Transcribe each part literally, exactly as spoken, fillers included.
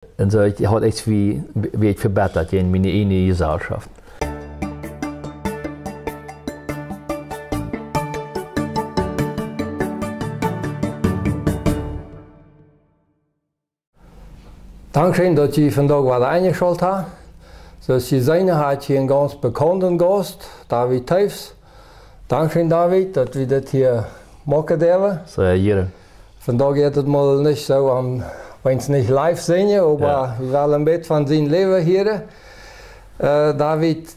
Un soo, ekj haud echta, wia ekj vebettat en miene ieejne Jeselschoft. Dankscheen, daut jie vondoag wada enjeschalt ha. Soo aus jie seenen, ha ekj hia eenen gaunz bekaunden Gaust, David Toews. Dankscheen, David, daut wie dit hia moaken derwen. Sea jieren. Vondoag jeit et mol nich soo om, wan wie nich live seenen, oba wie wellen een bät von sien Läwen hieren. David,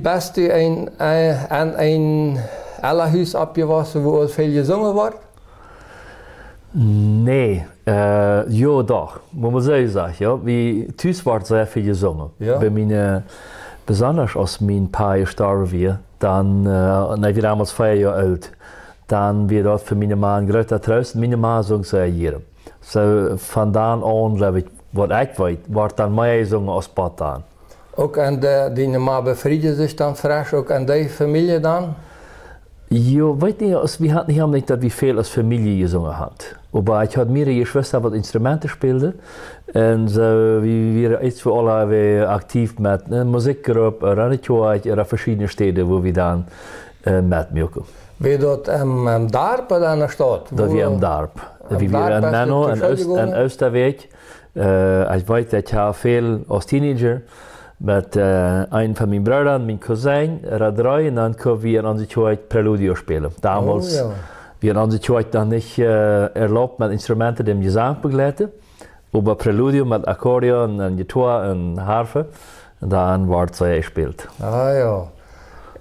best du en een Ellenhus oppjewossen, wua väl jesungen wort? Nä, jo, doch, mott eena soo sajen, jo. Wie, tus wort sea väl jesungen. Bie miene, besonda aus mien Pa jestorwen wia, dan, ekj wia domols vea Joa oolt, dan wia daut fa miene Ma een groota Troost. Miene Ma sung sea jieren. Soo von dan aun, jleew ekj, waut ekj weet, wort dan mea jesungen aus bot dan. Uk en de, diene Ma befried sikj dan fresch, uk en dee Famielje dan? Jo, weet nich, aus wie hauden nich, daut wie väl aus Famielje jesungen hauden. Oba ekj haud mea Jeschwista, waut Instrumenten späld. Un soo, wie wieren ieescht fa aule Wäaj aktiv met ne Musikjgrupp, ooda ne Kjoakj, ooda veschiedne Städen, wua wie dan metmuaken. Wia daut em Darp ooda en de Staut? Daut wia em Darp. Wie wieren en Menno, en Oostawäakj. Ekj weet, ekj ha väl aus Teenager met eenen von miene Breeda, mien Cousin, ooda dree, un dan kunnen wie en onse Kjoakj Preludio spälen. Domols wia en onse Kjoakj noch nich erlaubt, met Instrumenten dän Jesank begleiten. Oba Preludio met Akkordeon un Gitoa un Harfe, dan wort see jespält.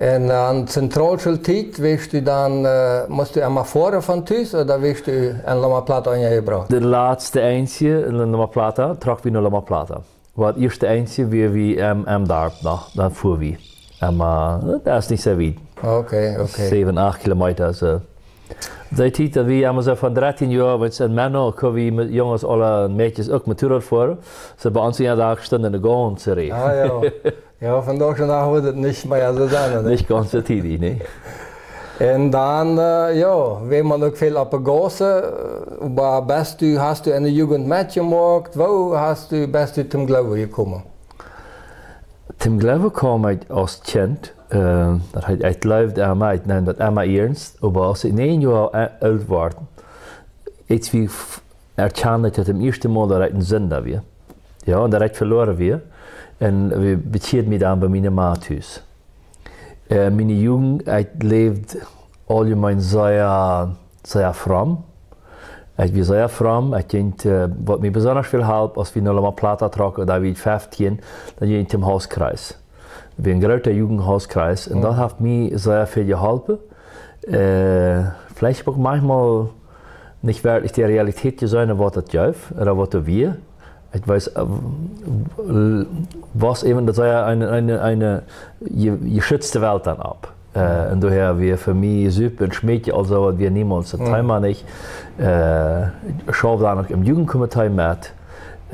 Un aun zentralsche Tiet, wieescht du dan, must du emma foaren von Tus, ooda wieescht du en Loma Plata unjajebrocht? De latste Tiet en Loma Plata, trock wie no Loma Plata. Waut ieeschte Tiet wia wie em Darp noch, dan foa wie. Emma, daut es nich soo wiet. Säwen, acht Kilometa, soo. Dee Tiet, daut wia emma soo von dartieen Joa, wan wie en Menno, kunnen wie met Junges aule, Mäakjes uk met Motorrad foaren. Soo bie ons en Dach stunt ne gaunze Rieej. Jo, vondoag dän Dach wudd daut nich mea soo sennen, nä? Nich gaunz soo tiedich, nä? Un dan, jo, wia maun uk väl oppe Gaussen, oba best du, hast du en de Jugent metjemoakt, woo hast du, best du toom Gloowen jekomen? Toom Gloowen kjeem ekj aus Kjint, daut heet, ekj jleewd emma, ekj neem daut emma iernst, oba aus ekj näajen Joa oolt wort, ekj wia erkjant ekj daut ieeschte Mol, daut ekj een Sinda wia. Jo, un daut ekj veloaren wia. Un wie bekjieeden mie dan bie miene Ma tus. Miene Jugent, ekj läwd auljemeen sea, sea fromm. Ekj wia sea fromm. Ekj jinkj, waut mie besonda väl holp, aus wie no Loma Plata trocken, doa wia ekj feftieen, dan jinkj ekj toom Hauskreis. Wia een groota Jugendhauskreis. Un daut haft mie sea väl jeholpen. Veleicht uk maunchmol nich werkjlich de Realität to seenen, waut daut jeef, ooda waut doa wia. Ekj weet, wia äwent, daut wia eene, eene, eene je-, jeschützte Welt dan opp. Un doahäa wia fa mie Supen un Schmeekjen, aulsoo waut wia niemols een Thema nich. Ekj schauf dan uk em Jugendkomitee met.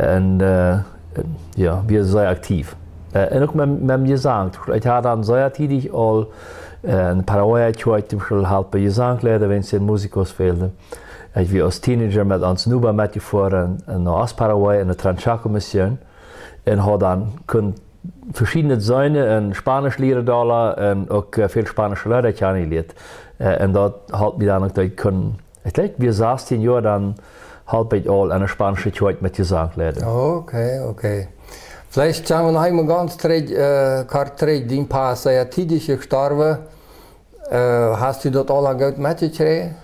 Un jo, wia sea aktiv. Un uk met, met Jesank. Ekj haud dan sea tiedich aul en Paraguay Kjoakj toom Biespel halpen Jesank leiden, wan see Musicos fälden. Ekj wia aus Teenager met ons Noba metjefoaren no Ost-Paraguay en de Tranchaco Mission. Un haud dan kunt veschiedne seenen un Spanisch lieren doa un uk väl spaunsche Leeda kjanen jelieet. Un daut holp mie dan uk, daut ekj kunn, ekj jleew, wia sastieen Joa, dan holp ekj aul en de spaunsche Kjoakj met Jesank leiden. Okay, okay. Veleicht kjennen wie noch eemol gaunz trigj, kort trigj, dien Pa es sea tiedich jestorwen. Hast du daut aula goot metjekjräajen?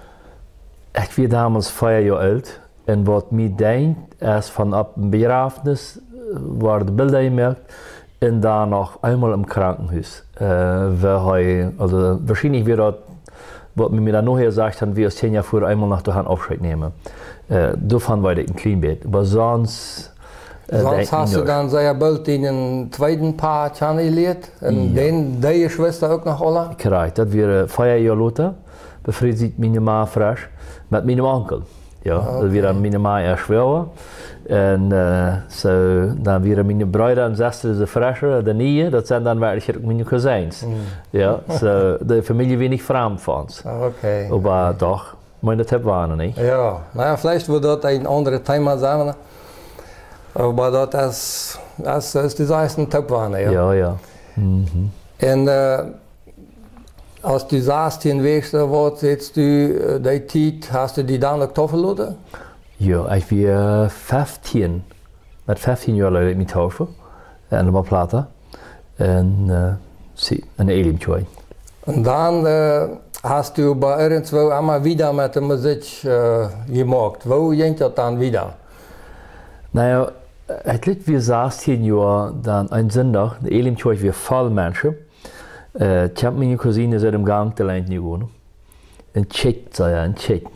Ekj wia domols vea Joa oolt. Un waut mie denkjt, es von opp een Bejrafnis, wua de Bilda jemoakt, un dan noch eemol em Krankenhus. Wua hee, aulsoo, woarschienlich wia daut, waut mie, mie dan nohäa jesajcht haud, wia aus Teenager foa eemol noch doa han Aufscheet nämen. Doavon weet ekj een kjlien bät. Oba sonst, sonst hast du dan sea boolt dienen tweeden Pa kjanen jelieet. Un dän, dee Jeschwista uk noch aula? Krakjt, daut wia vea Joa lota, befried sikj miene Ma fresch met mienem Onkel. Jo, daut wia dan miene Ma äa Schwoaga. Un soo, dan wieren miene Breeda un Sestren de Fresche, de niee, daut sent dan werkjlich uk miene Cousins. Jo, soo, de Famielje wia nich framd fa ons. Oba doch, meen, daut haft waut, nich? Jo, na jo, veleicht woat daut een aundret Thema sennen. Oba daut es, es, es de sechsten Topwahne, jo. Jo, jo. Mhm. Un, äh, aus du sastieen wieescht, äh, waut sätst du, äh, dee Tiet, hast du die dan uk taufen loten? Jo, ekj wia feftieen. Met feftieen Joa leet ekj mie taufen. En La Plata. Un, äh, sie, en de Elim Church. Un dan, äh, hast du bie irjentwoo emma wieda met de Musikj, äh, jemoakt. Woo jinkj daut dan wieda? Na jo, ekj leet wia sastieen Joa, dan een Sindach, de Elim Church wia voll Menschen. Äh, ekj hab miene Cousine soo em Gang de Lien jegonen. Un kjikjt, säd hee, un kjikjt.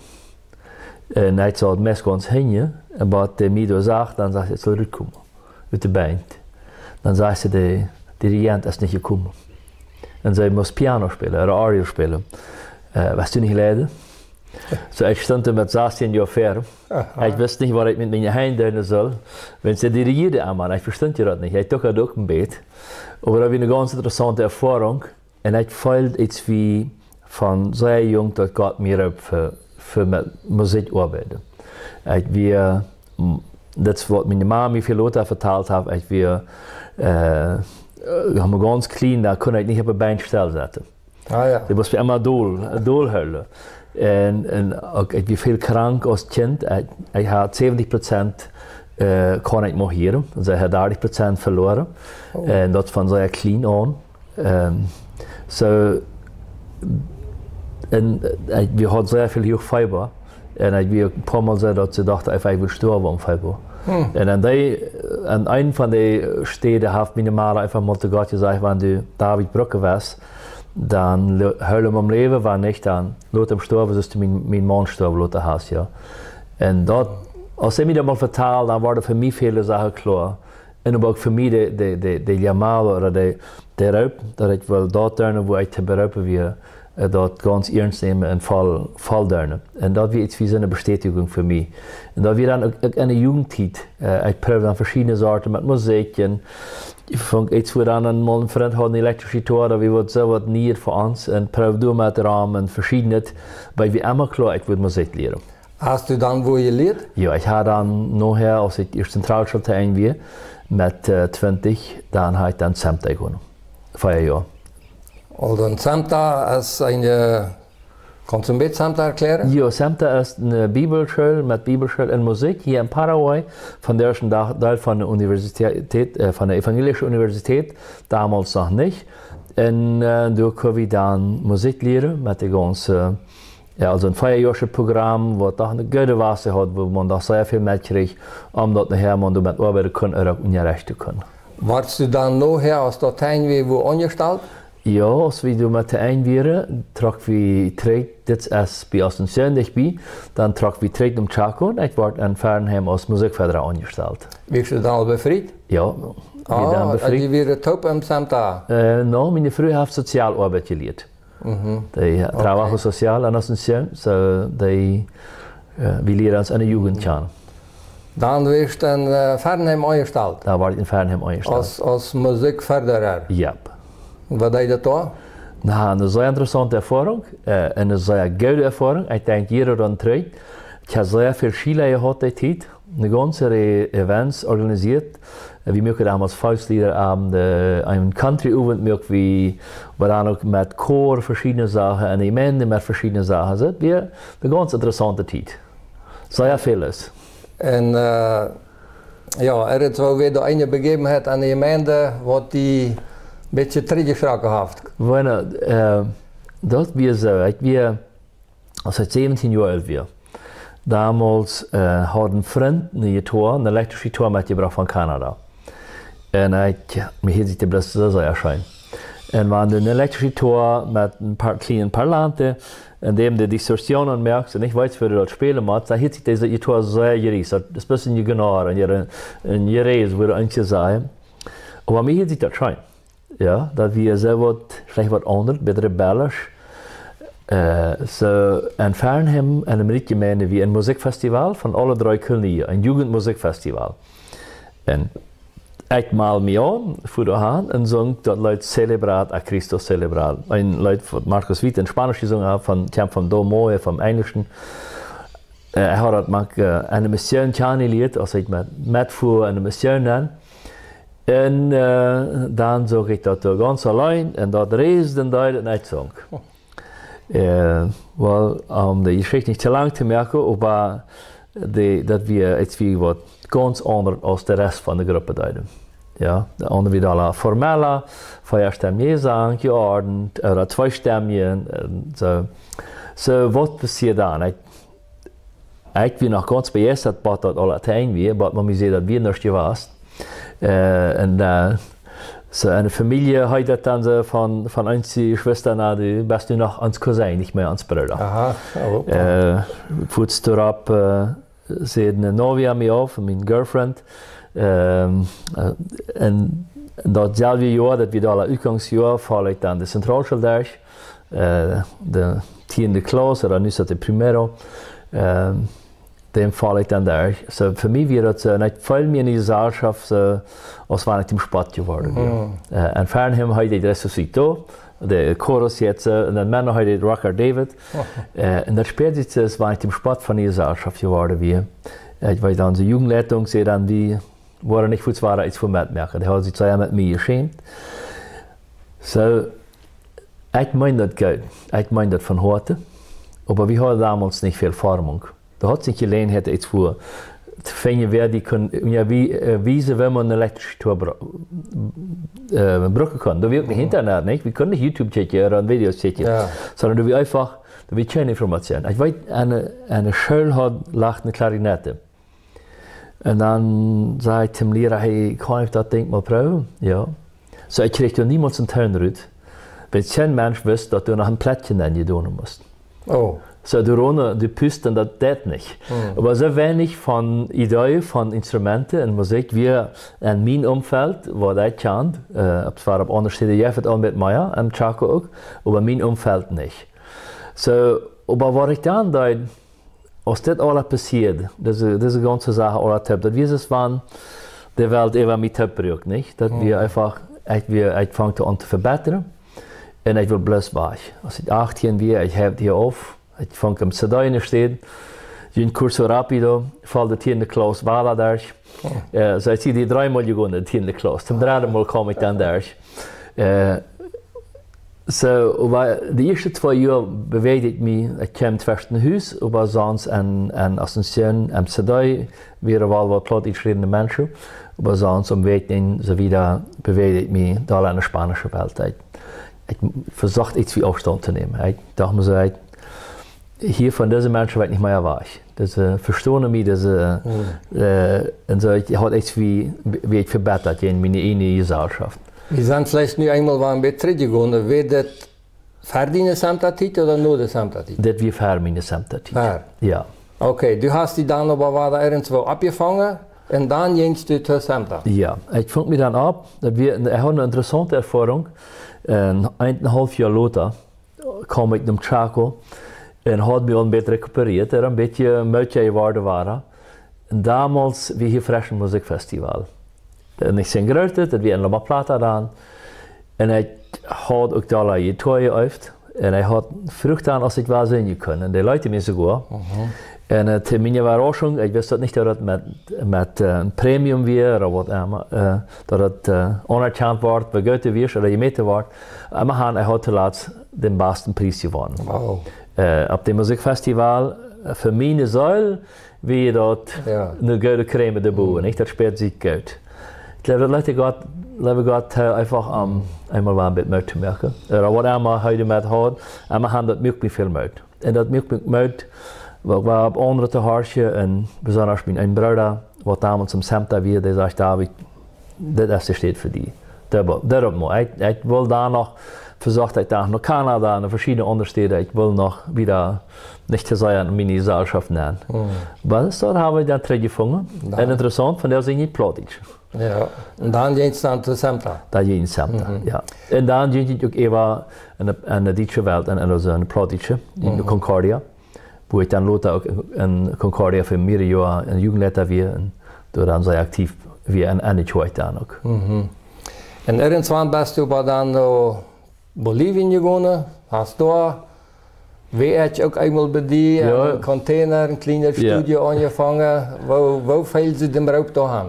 Un ekj saut meist gaunz hinjen, un waut hee mie doa sach, dan säd hee: "Ekj saul rutkomen ut de Band." Dan säd hee: "De Dirigent es nich jekomen. Un see must Piano spälen, ooda Orgel spälen. Äh, west du nich leiden?" Soo, ekj stunt doa met sastieen Joa ver. Aha. Ekj wist nich, waut ekj met miene Henj doonen sull, wan see dirigieeden emma, ekj vestunt je daut nich. Ekj docht daut uk een bät. Oba daut wia eene gaunz interessaunte Erfoarunk. Un ekj feeld ieets wie von sea junk, daut Gott mie roopt fa, fa met Musikj oabeiden. Ekj wia, mm, daut es waut miene Mami väl lota vetalt haft, ekj wia, äh, äh, gaunz kjlien, dan kunn ekj nich opp de Been stell sitten. Ah, jo. Dee must mie emma dol, dol hoolen. Un, un uk, ekj wia väl krank aus Kjint. Ekj, ekj haud säwentich Prozent, äh, kunn ekj mau hieren. Un see haud dartich Prozent veloaren. Oh. Un daut von sea kjlien aun. Ähm, soo, un, äh, wie hauden sea väl huach Feeba. Un ekj wia een poa Mol soo, daut see docht, ekj wudd stoawen aun Feeba. Hm. Un aun dee, aun eent von dee Städen haft miene Mame eefach mol to Gott jesajcht: "Wan du David brucken west, dan lo-, hool am aum Läwen, wan nich, dan lot am stoawen, soo aus du mien, mien Maun stoawen loten hast, jo." Un daut, aus see mie daut mol vetald, dan worden fa mie väle Sachen kloa. Un oba uk fa mie de, de, de, de llamado ooda de, de Roop, daut ekj well daut doonen, wua ekj to beroopen wia, äh, daut gaunz iernst nämen un voll, voll doonen. Un daut wia ieets wie soone Bestätigung fa mie. Un daut wia dan uk, uk enne Jugendtiet. Äh, ekj proowd dan veschiedne Sorten met Musikj. Un ekj funk ieets, wua dan eemol een Frint haud eene elektrische Gittoa, daut wia waut soo waut Nieet fa ons. Un proowd doa met rom un veschiednet. Oba ekj wia emma kloa, ekj wudd Musikj lieren. Hast du dan wua jelieet? Jo, ekj haud dan nohäa, aus ekj ieescht Zentralschool to Enj wia, met, äh, twintich, dan hab ekj dan CEMTA jegonen. Vea Joa. Un dan CEMTA es een, äh, kaust du een bät CEMTA erkjlären? Jo, CEMTA es eene Bibelschool met Bibelschool un Musikj hia en Paraguay, vondoag dän Dach Deel von de Universität, äh, von de Evangelische Universität, donmols noch nich. Un, äh, doa kunn wie dan Musikj lieren met de gaunze Jo, aulsoo een veajoaschet Program, waut doch eene goode Basis haud, wua maun doch sea väl metkjrieech, om daut nohäa maun doamet oabeiden kunn ooda uk unjarechten kunn. Wieescht du dan nohäa, aus daut to Enj wia, wua aunjestalt? Jo, aus wie doamet to Enj wieren, trock wie trigj, dit es bie Asunción, dicht bie, dan trock wie trigj no Chaco un ekj wort en Fernheim aus Musikjförderer aunjestalt. Wieescht du dan aul befriet? Jo, wie dan befriet. Ah, dee wieren toop em CEMTA? Äh, no, miene Fru haft Sozialoabeit jelieet. Mhm. Dee, jo, okay. Trabajo Social en Asunción, soo dee, äh, wie lieren ons enne Jugend kjanen. Dan wieescht du en, äh, Fernheim aunjestalt? Dan wort ekj en Fernheim aunjestalt. Aus, aus Musikjförderer? Jep. Waut deed daut doa? Na, eene sea interessaunte Erfoarunk, äh, eene sea goode Erfoarunk. Ekj denkj hia dan trigj. Ekj hab sea väl Schiela jehaut dee Tiet. Eene gaunze Reaj Events organisieet. Äh, wie muaken donmols Volksliederabende, äh, een Country-Owent muak wie, oba dan uk met Chor veschiedne Sachen un de Jemeent met veschiedne Sachen. Daut wia eene gaunz interessaunte Tiet. Sea väl es. Un, äh, jo, es doa wada eene Begebenheit en de Jemeent, waut die een bät trigjjeschrocken haft? Bueno, äh, daut wia soo. Ekj wia aus ekj säwentieen Joa oolt wia. Donmols, äh, haud een Frint eene Gittoa, eene elektrische Gittoa metjebrocht von Kanada. Un ekj, mie hilt sikj dee bloos soo sea scheen. Un wan du eene elektrische Gittoa met een poa kjliene Parlante, en däm du Distorsionen moakst un nich weetst, woo du daut spälen motst, dan hilt sikj dise Gittoa sea jriest. Daut es bloos een Jegnar un jere-, een Jeräs, woo du eent sajen. Oba mie hilt sikj daut scheen. Jo, daut wia soo waut, veleicht waut aundasch, bät rebellisch. Äh, soo, en Fernheim, en de Mennonitenjemeent, wia een Musikjfestival von aule dree Kolonien, een Jugendmusikjfestival. Un ekj meld mie aun, fua doahan un sunk daut Leet Celebrat a Cristo Celebrat. Een Leet waut Marcos Witt en Spaunsch jesungen haft, von, kjemt von Domo, vom Enjelschen. Ekj haud daut mau enne Mission kjanen jelieet, aus ekj met, metfua enne Mission dan. Un dan sach ekj daut doa gaunz auleen un daut reesden deed un ekj sunk. Well, om de Jeschicht nich too lang to moaken, oba daut wia ieets waut gaunz aundret aus de Rest von de Grupp deeden. Jo, de aundre wieren aula formella, veastemje Jesank, jeordent, ooda tweestemmje, un soo. Soo, waut passieed dan? Ekj wia noch gaunz bejeistat, waut daut aula to Enj wia, waut Mami säd, daut wia nuscht jewast. Un soo, enne Famielje heet daut dan soo von, von eenje Jeschwista: Na, du best nu noch ons Cousin, nich mea ons Brooda. Fuaz doaropp säd ne Novia mie auf, miene Girlfriend. Un daut selwje Joa, daut wia daut Utgangsjoa, foll ekj dan de Zentralschool derch, de tieende Klauss, ooda nu es daut de primero. Dan foll ekj dan derch. Soo, fa mie wia daut soo, un ekj feeld mie enne Jeselschoft soo, aus wan ekj tom Spott jeworden wia. En Fernheim heet daut Resucitó, de Chorus jetzt, un dan Menno heet daut Rocker David. Un daut spält sikj soo, aus wan ekj tom Spott von de Jeselschoft jeworden wia. Ekj weet, onse Jugendleitung säd dan, wie woaren nich fuaz wada ieets fa metmoaken. Dee hauden sikj sea met mie jeschämt. Soo, ekj meen daut goot. Ekj meen daut von Hoaten. Oba wie hauden donmols nich väl Erfoarunk. Doa haud sikj Jeläajenheit ieets fa to finjen, wäa dee kunn, jo, wie, wiesen, woo maun ne elektrische Toa brucken kunn. Doa wia uk nich Internet, nich? Wie kunnen nich YouTube kjikjen ooda Videos kjikjen. Sonda doa wia eefach, doa wia kjeene Information. Ekj weet, enne, enne School haud, lach ne Klarinett. Un dan säd ekj tom Liera: Hey, kaun ekj daut Dinkj mol proowen? Jo. Soo, ekj kjrieech doa niemols een Toon rut. Wiels kjeen Mensch wist, daut doa noch een Plättje nenjedonen must. Soo, doa rone, dee pusten, daut deit nich. Oba soo weinich von Idee von Instrumenten un Musikj wia en mien Omfeld, waut ekj kjand, opp, wia opp aundre Städen, jeft et aul met mea, em Chaco uk, oba mien Omfeld nich. Soo, oba waut ekj dan deed, aus dit aules passieed, dise, dise gaunze Sach aules toop, daut wia soo aus wan de Welt äwa mie toopbruak, nich? Daut wia eefach, ekj wia, ekj funk aun to vebätren un ekj wull bloos wajch. Aus ekj achtieen wia, ekj heef hia auf, ekj funk em C D enne Städ, en curso rápido, foll de tieende Klauss wada derch. Soo, ekj sie dee dreemol jegonen, de tieende Klauss. Tom dredden Mol kjeem ekj dan derch. Soo, oba de ieeschte twee Joa bewäajd ekj mie, ekj kjeem tweschen Hus, oba sonst en, en Asunción, em C D, wieren woll waut Plautdietsch rädende Menschen, oba sonst em Wieekjenn, soo wieda, bewäajd ekj mie doa enne spaunische Welt. Ekj, ekj vesocht ieets wie Aufstand to nämen. Ekj docht mie soo, ekj, hia von dise Menschen weet nich mea wajch. Dise vestonen mie, dise, un soo, ekj haud ieets wie, wie ekj vebätat en miene ieejne Jeselschoft. Wie sent veleicht nu eemol wada een bät trigjjegonen. Wia daut ver diene Semta-Tiet ooda no de Semta-Tiet? Daut wia ver miene Semta-Tiet. Jo. Okay, du hast die dan oba wada irjentwoo oppjefungen un dan jinjst du to Semta? Jo, ekj funk mie dan opp. Daut wia, ekj haud ne interessaunte Erfoarunk. Un eenenhaulf Joa lota kjeem ekj nom Chaco un haud mie aul een bät rekuperieet, wia een bät mootja jeworden wia. Un donmols wia hia fresch een Musikfestival. Un ekj sie groot, daut wia en Loma Plata dan. Un ekj haud uk doa Jittoa jeeeft. Un ekj haud fruach dan, aus ekj wada sinjen kunn. Un dee leeten mie soogoa. Un to miene Äwaraschunk, ekj wist daut nich, daut daut met, met een Premium wia ooda waut emma, daut daut aunerkjant wort, woo goot du wieescht ooda jemäten wort. Oba ekj haud toolatst dän basten Pries jewonnen. Opp däm Musikfestival, fa miene Seel, wia daut ne goode Crème de Boue, nich? Daut spält sikj goot. Ekj jleew, daut leet Gott, leewe Gott, eefach, om eemol wada een bät Moot to moaken. Ooda waut emma hee doamet haud, oba han, daut muak mie väl Moot. Un daut muak mie Moot, wua, wua opp aundre to horchen, un besonda mien een Brooda, waut donmols em Semta wia, dee säd: David, dit es de Städ fa die. Doa, doa opp mol. Ekj, ekj wull dan noch, vesocht ekj dan no Kanada, no veschiedne aundre Städen, ekj wull noch wieda nich to sea aun miene Jeselschoft nenn. Oba soo hab ekj dan trigjjefungen. Un interessaunt, von doa sinj ekj Plautdietsch. Jo. Un dan jinjst dan to Semta? Dan jinj ekj Semta, jo. Un dan jinj ekj uk äwa en de, en de dietsche Welt, en, en, aulsoo en de Plautdietsche, en de Concordia, wua ekj dan lota uk en Concordia fa mearere Joa en Jugendleiter wia un doa dan sea aktiv wia en, en de Kjoakj dan uk. Un irjentwan best du oba dan no Bolivien jegonen, hast doa Wia ekj uk eemol bie die, Jo. En Container, een kjlienet Jo. Studio aunjefongen. Woo, woo fält sikj dän Roop doa aun?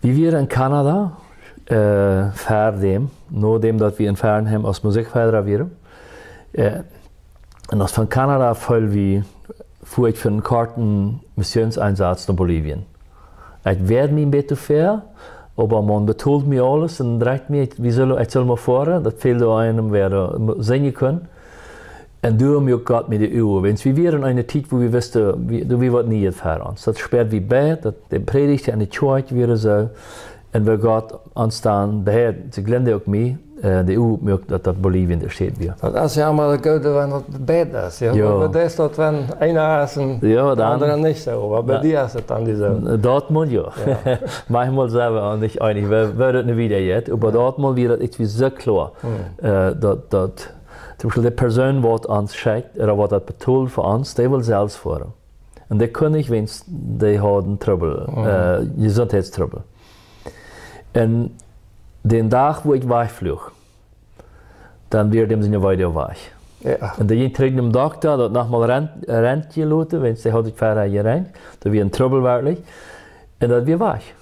Wie wieren en Kanada, äh, ver däm, nodäm daut wie en Fernheim aus Musikförderer wieren. Äh, un aus von Kanada foll wie, fua ekj fa eenen korten Missionseinsatz no Bolivien. Ekj wia mie een bät ver, oba maun betold mie aules un dreid mie, wie sullen, ekj sull mau foaren, daut fäld eenem, wäa doa mo-, sinjen kunn. Un doa muak Gott mie de Uagen op. Wiels wie wieren en eene Tiet, wua wie wisten, wie, doa wia waut Nieet ver ons. Daut späad wie bie, daut de Prädicht en de Kjoakj wieren soo. Un wua Gott ons dan, de Herr, see jleewden uk mie, äh, de Uagen opmuak, daut daut Bolivien de Städ wia. Daut es jo emma daut Goode, wan daut bie die es, jo. Jo. Oba daut es daut, wan eena es un Jo, de dan aundra nich soo. Oba bie Jo. die es daut dan dee soo. Daut mott jo. Jo. Maunchmol sent wie ons nich eenich, woo, woo daut nu wieda jeit. Oba Jo. daut mott wia daut ieescht wia soo kloa. Hm. Äh, daut, daut, toom Biespel de Persoon, waut ons schekjt, ooda waut daut betold fa ons, dee wull selfst foaren. Un dee kunn nich, wiels dee haud Trubbel, Hm. äh, Jesuntheitstrubbel. Un dän Dach, wua ekj wajchfluach, dan wia däm siene Weide wajch. Jo. Un dee jinkj trigj nom Dokta, daut nochmol rent-, rentjen loten, wiels dee haud sikj verhäa jerentjt, daut wia een Trubbel werkjlich. Un daut wia wajch.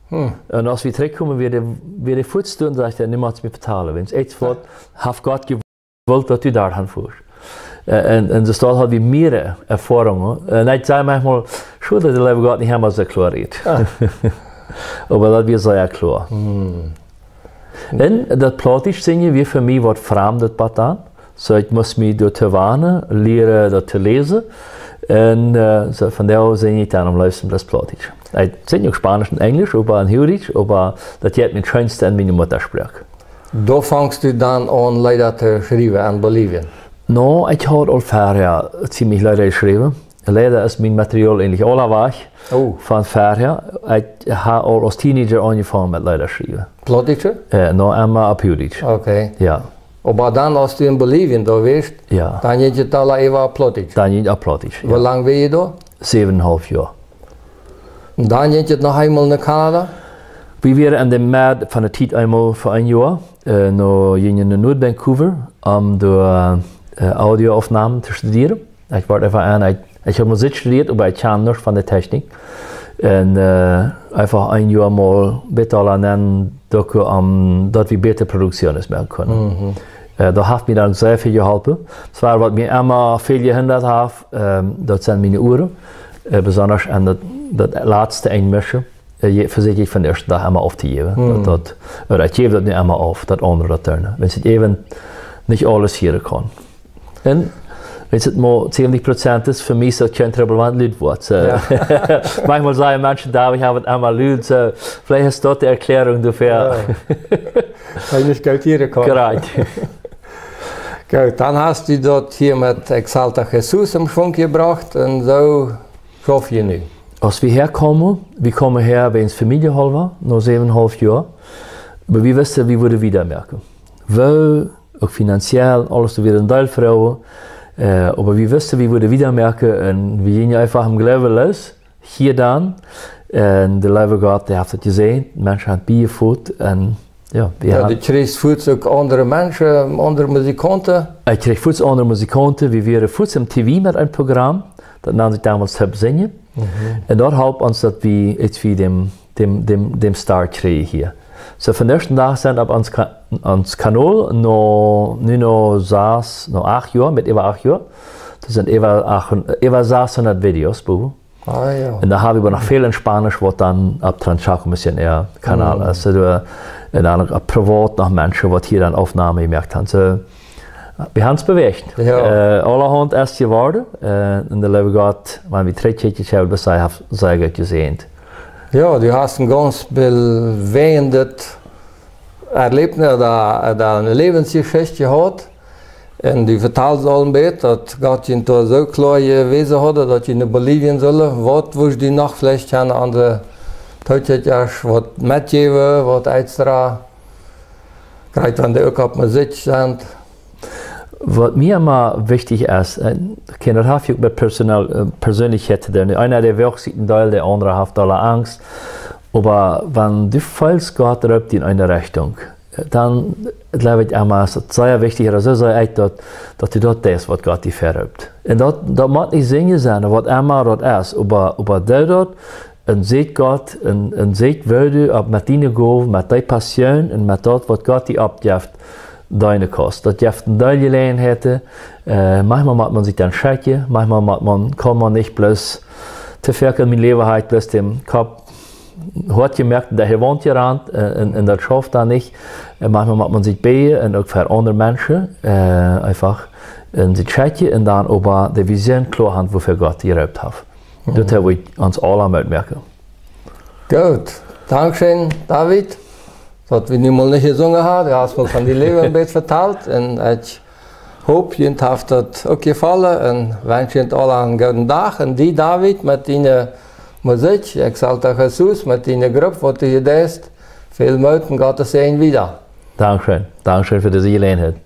Hm. Un aus wie trigjkjeemen, wia dee, wia dee fuaz doa un säd hee: "Nu motst mie vetalen, wiels ieescht waut haft Gott jewult, daut du doahan fuascht." Äh, un, un soo haud wie mea Erfoarungen. Un ekj saj maunchmol, soo daut de leewe Gott nich emma soo kloa rät. Ah. Oba daut wia sea kloa. Hm. Un daut Plautdietsch sinjen wia fa mie waut Framdet bat dan. Soo, ekj must mie doa to wanen, lieren daut to läsen. Un, äh, soo, von doa aus sinj ekj dan aum leefsten bloos Plautdietsch. Ekj sinj uk Spaunisch un Enjlisch, oba un Huachdietsch, oba daut jeit mie daut scheenste en miene Muttasproak. Doa fungst du dan aun, Leeda to schriewen en Bolivien? No, ekj haud aul verhäa ziemlich Leeda jeschräwen. Leida es mien Material eejentlich aula wajch. Oh. Von verhäa. Ekj hab aul aus Teenager aunjefongen met Leeda schriewen. Plautdietsche? Äh, no, emma opp Huachdietsch. Okay. Jo. Oba dan, aus du en Bolivien doa wieescht, jo, dan jinkj et aula äwa Plautdietsch? Dan jinkj et opp Plautdietsch, jo. Woo lang wieescht du doa? Säwen un haulf Joa. Un dan jinkj et noch eemol no Kanada? Wie wieren en de Med von de Tiet eemol fa een Joa, äh, no, jinkj wie no Nord-Vancouver, om doa, äh, Audioaufnahmen to studieren. Ekj wort eefach aun, ekj, ekj hab Musikj studieet, oba ekj kaun nuscht von de Technik. Un, äh, eefach een Joa mol bät aula nenn, doch om daut wie bätre Produktionen moaken kunnen. Mhm. Äh, daut haft mie dan sea väl jeholpen. Zwoa, waut mie emma väl jehindat haft, ähm, daut sent miene Uaren. Äh, besonda aun daut, daut latste Enjmischen, äh, je-, vesäkj ekj von dän ieeschten Dach emma auftojäwen. Mhm. Daut, daut, ooda ekj jäw daut nu emma auf, daut aundre daut doonen. Wan ekj äwen nich aules hieren kaun. Un wan et mau zeventig Prozent es, fa mie es daut kjeen Trubbel, wan et lud woat. Soo. Jo. Maunchmol sajen Menschen, David, ekj hab et emma lud. Soo, veleicht es daut de Erkjläarunk doafäa. Jo. Wan ekj nich goot hieren kaun. Korrekt. Goot, dan hast du daut hia met Exalta Jesús em Schwunk jebrocht un soo schauf jie nu. Aus wie häa kjeemen, wie kjeemen häa wäajens Famieljehalwa, no säwen un haulf Joa. Oba wie wisten, wie wudden wieda moaken. Wie uk finanziell, aules, doa wieren een Deel Froagen. Äh, oba wie wisten, wie wudden wieda moaken un wie jinjen eefach em Gloowen loss, hia dan. Un de leewe Gott, dee haft et jesäajent, Menschen haben biejefoot un, jo, wie Jo, haben du kjrieechst fuaz uk aundre Menschen, aundre Musikaunten? Ekj kjrieech fuaz aundre Musikaunten, wie wieren fuaz em T V met een Program, daut nand sikj donmols Hüp Sinjen. Mhm. Un daut holp ons, daut wie, ieescht wie dän, dän, dän, dän Start kjrieejen hia. Soo, von dän ieeschten Dach aun opp ons Ka-, ons Kanal, no, nu no sass, no acht Joa, met äwa acht Joa. Daut sent äwa acht, äwa sasshundat Videos, bowen. Ah, jo. Un doa hab wie oba noch väl en Spaunisch, waut dan opp Transchaco Misionero Kanal Mhm. es. Soo, doa, un dan uk opp privat noch Menschen, waut hia dan Aufnahmen jemoakt haben. Soo, wie haben ons bewäacht. Jo. Äh, aulahaunt es jeworden. Äh, un de leewe Gott, wan wie trigjkjikjen, haft hee sea goot jesäajent. Jo, du hast een gaunz bewäajendet Erläwnis ooda, ooda eene Läwensjeschicht jehaut. Un du vetalst aul een bät, daut Gott junt doa soo kloa jewäsen haud, daut jie no Bolivien sullen. Waut wurscht du noch veleicht aun de Tookjikjasch waut metjäwen, waut extra? Krakjt wan dee uk opp Musikj sent. Waut mie emma wichtich es, äh, kjikj, daut haft uk met personal, äh, Persönlichkeit to doonen. Eena, dee woakt sikj een Deel, de aundra haft aule Angst. Oba wan du feelst, Gott roopt die en eene Richtunk, dan jleew ekj emma, es daut sea wichtich, ooda soo see ekj daut, daut du daut deist, waut Gott die verroopt. Un daut, daut mott nich sinjen sennen, waut emma daut es, oba, oba doo daut, un seekj Gott, un, un seekj, woo du opp met diene Gow, met dee Passion un met daut, waut Gott die oppjeft, deenen kaust. Daut jeft een Deel Jeläajenheiten, äh, maunchmol mott maun sikj dan schekjen, maunchmol mott maun, kaun maun nich bloos, too foaken en mien Läwen ha ekj bloos dän Kopp hoat jemoakt, de Waunt jerant, äh, un, un daut schauft dan nich. Äh, maunchmol mott maun sikj bäden un uk fa aundre Menschen, äh, eefach, un sikj schekjen un dan oba de Vision kloa han, wuafäa Gott die jeroopt haft. Daut wudd ons aula Moot moaken. Goot. Dankscheen, David. Daut wie nu mol nich jesungen haben, du hast mol von dien Läwen een bät vetalt. Un ekj hop, junt haft daut uk jefollen. Un wensch junt aula eenen gooden Dach. Un die, David, met diene Musikj, Exalta Jesus, met diene Grupp, waut du hia deist, väl Moot un Gottes Säajen wieda. Dankscheen. Dankscheen fa dise Jeläajenheit.